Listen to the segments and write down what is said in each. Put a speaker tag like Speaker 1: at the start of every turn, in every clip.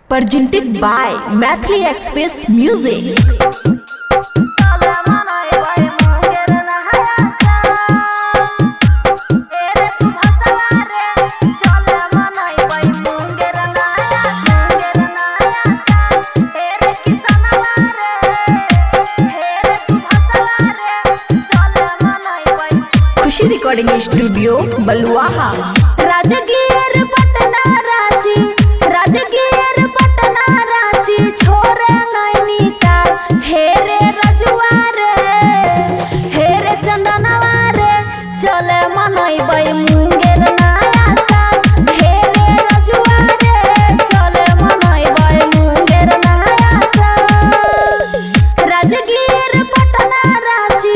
Speaker 1: Presented by Maithili Express Music. Khushi recording studio Baluaha.
Speaker 2: Rajgir Patna Ranchi, Rajgir Patna Ranchi, छोरे नैनीताल, हे रे रजुआ रे, हे रे चंदनवा रे, चले मनैबै मुंगेर नया साल। हे रे रजुआ रे, चले मनैबै मुंगेर नया साल। राजगीर पटना रांची,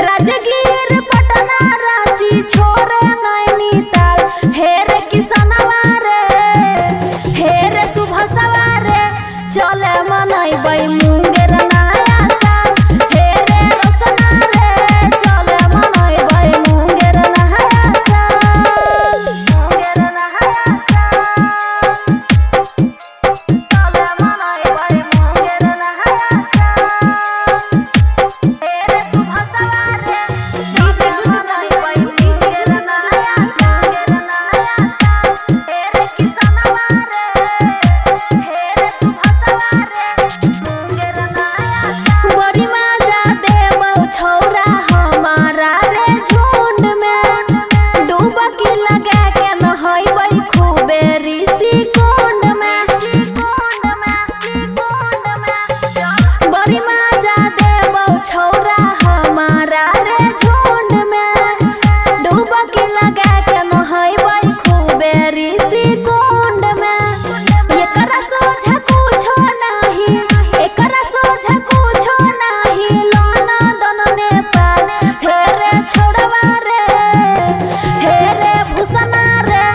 Speaker 2: राजगीर पटना रांची, छोरे नैनीताल, हे रे किसनवा रे, हे रे सुभाषवा रे, चले मनैबै मुंगेर नया साल। हे रे रोशना रे, चले मनैबै मुंगेर नया साल। मुंगेर नया साल, चले मनैबै मुंगेर नया साल। हे रे सुभाषवा रे, चले मनैबै मुंगेर नया साल। हे रे किसनवा रे, हे रे सुभाषवा रे, मुंगेर नया साल। बड़ी मजा देबौ छौरा हमारा रे झुंड में, डुबकी लगा के नहैबै खूबे ऋषि कुंड में। बड़ी मजा देबौ छौरा हमारा रे झुंड में, डुबकी लगा के नहैबै खूबे ऋषि कुंड में। एकरा सोझा कुछो नाही, एकरा सोझा कुछो नाही, लोना दन नेपाल। हे रे छोड़वा रे, हे रे भूषणा रे,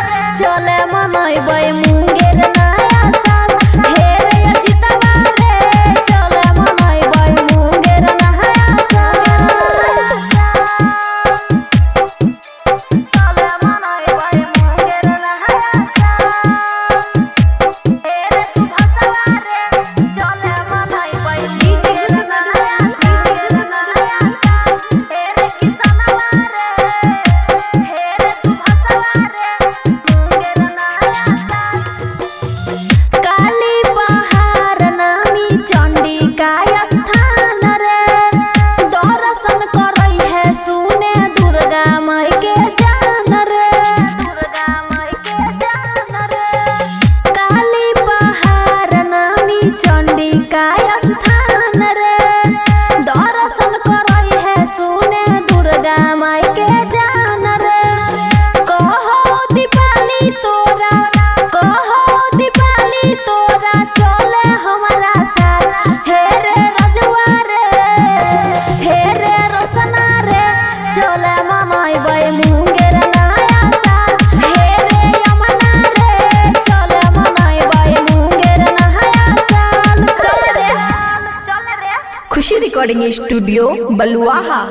Speaker 2: चले मनैबै मुंगेर नया साल। हे रे अजितवा रे, चले मनैबै मुंगेर नया साल। चले मनैबै मुंगेर नया साल। हे रे सुभाषवा रे, चले मनैबै मुंगेर नया साल। हे रे किसनवा रे, हे रे सुभाषवा रे, मुंगेर नया साल। काली पहाड़ नामी चंडिका स्थान रे, दर्शन करै है सुने दुर्गा माई के जान रे, दुर्गा माई के जान रे। काली पहाड़ नामी चंडिका स्थान रे, दर्शन करै है सुने दुर्गा माई के जान रे। कहो दीपाली तोरा, कहो दीपाली तोरा, चले हमारा साथ। हे रे रजुआ रे, हे रे रोशना रे, चले मनैबै मुंगेर नया साल। हे रे यमुना रे, चले मनैबै मुंगेर नया साल। चल रे, चल रे।
Speaker 1: खुशी रिकॉर्डिंग स्टूडियो बलुआहा।